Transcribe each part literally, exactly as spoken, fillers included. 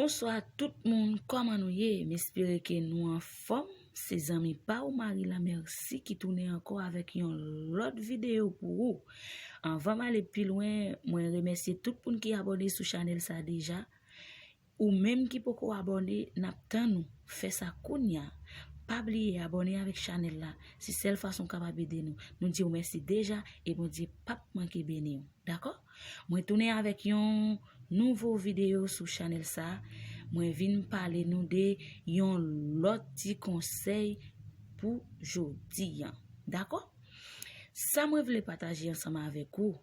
Bonswa tout moun, kòman nou ye? M espere ke nou anfòm. Se zanmi pa w Marie Lamercie ki tounen ankò avèk yon lòt videyo pou ou. Anvan m ale pi lwen, mwen remèsye tout moun ki abòne sou chanèl sa deja. Ou menm ki poko abòne, n ap tann ou. Fè sa kounya. Pa bliye abòne avèk chanèl la. Se sèl fason w kapab ede nou. Nou di w mèsi deja e Bondye p ap manke beni w. Dakò? Mwen tounen avèk yon nouvo videyo sou chanèl sa. Mwen vin pale nou de yon lòt ti konsèy pou jodi an. Dakò? Sa mwen vle pataje ansanm avèk ou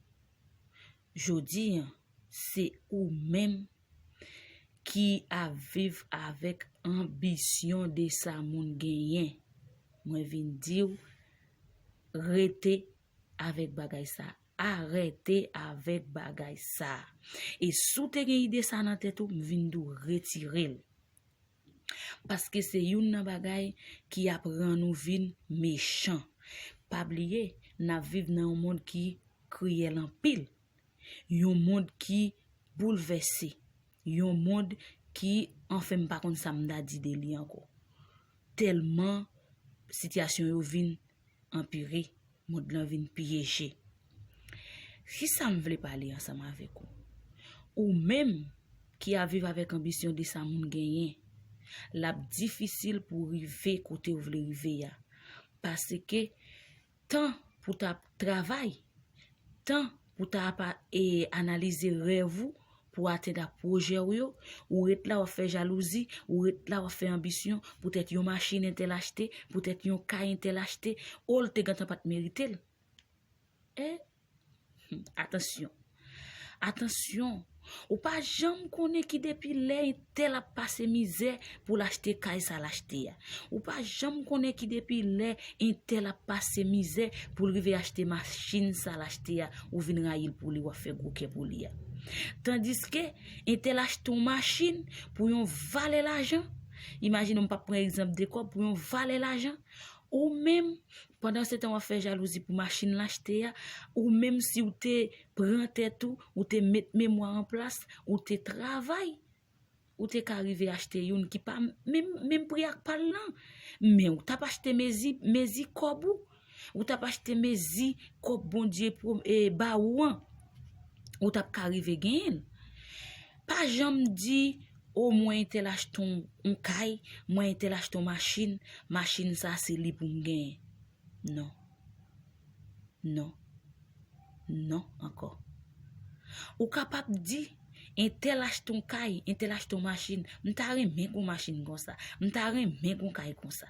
jodi an, se ou menm ki ap viv avèk anbisyon de sa moun genyen. Mwen vin di w, rete avèk bagay sa. Arete avèk bagay sa. E si w te gen ide sa nan tèt ou, m vin di w retire l. Paske se youn nan bagay ki ap rann ou vin mechan. Pa bliye, n ap viv nan yon mond ki kriyèl anpil. Yon mond ki boulvèse. Yon mond ki, anfen, m pa konn sa m ta di de li ankò. Tèlman sitiyasyon yo vin anpire, mond lan vin pyeje. Kisa m vle pale ansanm avèk ou? Ou menm ki ap viv avèk anbisyon de sa moun genyen, l ap difisil pou w rive kote w vle rive a. Paske tan pou w t ap travay, tan pou w t ap e, analize rèv ou, pou w atenn ak pwojè w yo, ou ret la w ap fè jalouzi, ou ret la w ap fè anbisyon, poutèt yon machin entèl achte, poutèt yon kay entèl achte, o l te gentan pa t merite l. E, hmm, atansyon. Atansyon. Ou pa janm konnen ki depi lè entèl ap pase mizè pou l achte kay sa l achte a. Ou pa janm konnen ki depi lè entèl ap pase mizè pou l rive achte machin sa l achte a, ou vin rayi l pou li, w ap fè gwo kè pou li a. Tandiske entèl achte yon machin pou yon valè lajan, imajine m p ap pran egzanp de kòb, pou yon valè lajan, ou menm, pandan se tan w ap fè jalouzi pou machin l achte a, ou menm si w te pran tèt ou, ou te met memwa an plas, ou te travay, ou te ka rive achte youn ki pa menm, menm pri ak pa l lan. Men ou t ap achte mezi, mezi kòb ou. Ou t ap achte mezi kòb Bondye pwo-, e, ba ou an. Ou t ap ka rive genyen l. Pa janm di, o mwen entèl achte yon, yon kay, mwen entèl achte yon machin, machin sa se li pou m genyen. Non. Non. Non ankò. Ou kapab di, entèl achte yon kay, entèl achte yon machin, m ta renmen gon machin konsa, m ta renmen gon kay konsa.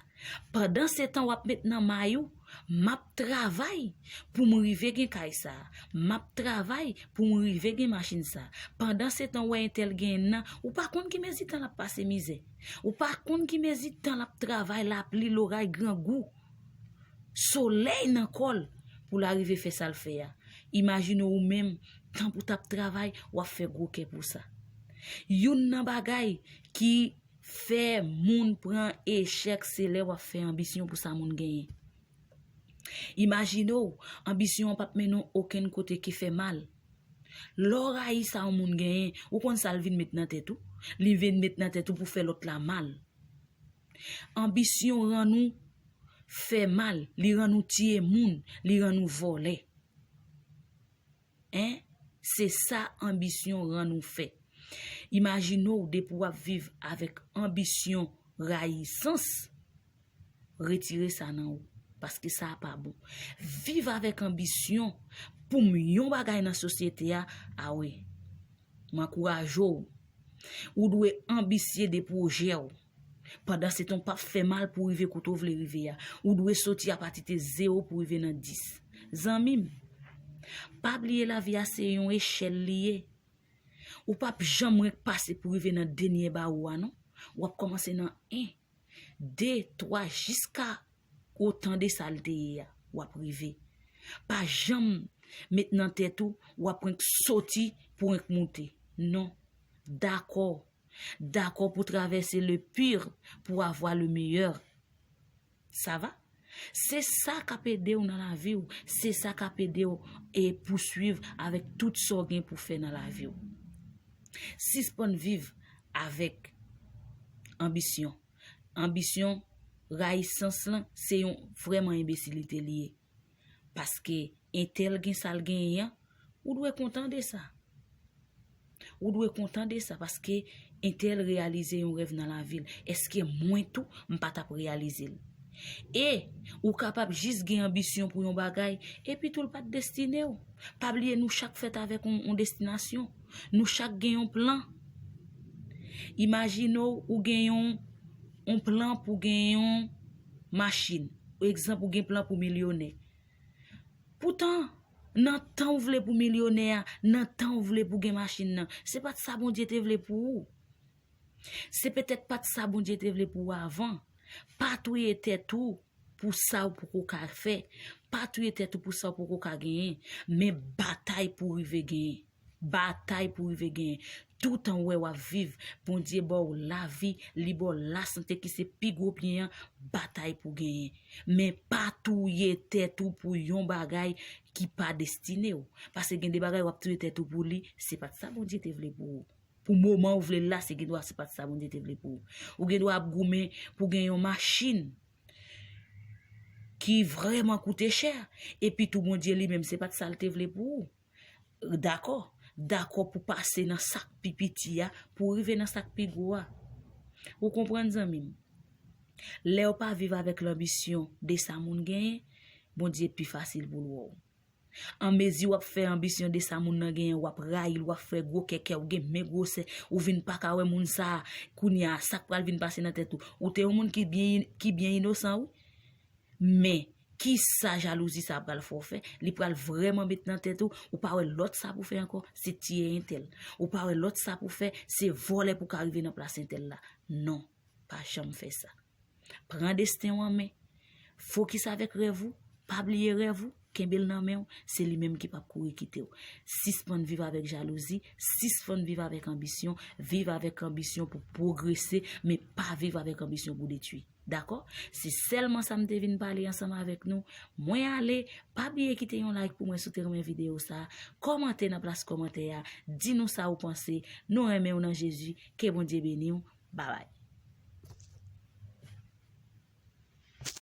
Pandan se tan w ap met nan may ou, m ap travay pou m rive gen kay sa, m ap travay pou m rive gen machin sa. Pandan se tan w wè entèl gen nan, ou pa konn ki mezi tan l ap pase mizè. Ou pa konn ki mezi tan l ap travay, lapli, loray, grangou, solèy nan kò l pou l arive fè sa l fè a. Imajine ou menm, tan pou w t ap travay, w ap fè gwo kè pou sa. Youn nan bagay ki fè moun pran echèk, se lè w ap fè anbisyon pou sa moun genyen. Imajine w, anbisyon an p ap mennen w okenn kote ki fè mal. Lè w rayi sa yon moun genyen, ou konn sa l vin met nan tèt ou? Li vin met nan tèt ou pou fè lòt la mal. Anbisyon rann ou fè mal, li rann ou tiye moun, li rann ou vòlè. En? Se sa anbisyon rann ou fè. Imajine w depi w ap viv avèk anbisyon rayisans, retire sa nan ou, paske sa pa bon. Viv avèk anbisyon pou m yon bagay nan sosyete a, a wi. M ankouraje w. Ou dwe anbisye de pwojè w. Pandan se tan w p ap fè mal pou w rive kote w vle rive a. Ou dwe soti apati de zewo pou w rive nan dis. Zanmi m, pa bliye lavi a se yon echèl li ye. Ou p ap janm renk pase pou w rive nan dènye bawo a non. W ap kòmanse nan en, de, twa, jiska otan de sa l te ye a, w ap rive. Pa janm met nan tèt ou, w ap renk soti pou renk moute. Non. Dakò. Dakò pou travèse le pire pour avoir le meilleur. Sa va? Se sa k ap ede w nan lavi w. Se sa k ap ede w e pouswiv avèk tout sa w gen pou fè nan lavi w. Sispann viv avèk anbisyon. Anbisyon, rayisans lan, se yon vrèman enbesilite li ye. Paske entèl gen sa l genyen an, ou dwe kontan de sa. Ou dwe kontan de sa paske entèl reyalize yon rèv nan lavi l. Èske mwen tou, m pa t ap reyalize l? E ou kapab jis gen anbisyon pou yon bagay, epi tou l pa t destine w. Pa bliye nou chak fèt avèk yon, yon destinasyon. Nou chak gen yon plan. Imajine w, ou gen yon, yon plan pou gen yon machin. Egzanp, ou gen plan pou milyonè. Poutan, nan tan ou vle pou milyonè a, nan tan ou vle pou gen machin nan, se pa t sa Bondye te vle pou ou. Se petèt pa t sa Bondye te vle pou ou avan. Pa touye tèt ou pou sa ou poko ka fè. Pa touye tèt ou pou sa ou poko ka genyen. Men batay pou rive genyen. Batay pou rive genyen. Toutan w wè w ap viv, Bondye ba w lavi, li ba w lasante ki se pi gwo byen an, batay pou genyen. Men pa touye tèt ou pou yon bagay ki pa destine w. Paske gen de bagay w ap touye tèt ou pou li, se pa t sa Bondye te vle pou ou. Pou moman ou vle l la, se gen dwa se pa t sa Bondye te vle pou ou. Ou gen dwa ap goumen pou gen yon machin ki vrèman koute chè, epi tou Bondye li menm, se pa t sa l te vle pou ou. Dakò, dakò pou pase nan sa k pi piti a, pou rive nan sa k pi gwo a. Ou konprann, zanmi m? Lè w pa viv avèk lanbisyon de sa moun genyen, Bondye pi fasil pou l wè w. An mezi w ap fè anbisyon de sa moun nan genyen, w ap rayi l, w ap fè gwo kè, kè w gen men gwosè, ou vin pa ka wè moun sa a. Kounye a, sa k pral vin pase nan tèt ou? Ou te yon moun ki byen, ki byen inosan, wi. Men, kisa jalouzi sa a pral fè w fè? Li pral vrèman met nan tèt ou, ou pa wè lòt sa pou fè ankò, se tiye entèl. Ou pa wè lòt sa pou fè, se vòlè pou ka rive nan plas entèl la. Non, pa janm fè sa. Pran desten w an men. Fokis avèk rèv ou. Pa bliye rèv ou. Kenbe l nan men w. Se li menm ki p ap kouri kite w. Sispann viv avèk jalouzi. Sispann viv avèk anbisyon. Viv avèk anbisyon pou pwogrese, men pa viv avèk anbisyon pou detwi. Dakò? Se sèlman sa m te vin pale ansanm avèk nou. Mwen ale, pa bliye kite yon like pou mwen si w te renmen videyo sa a. Kòmante nan plas kòmantè a. Di nou sa ou panse. Nou renmen w nan Jezi. Ke Bondye beni w. Babay.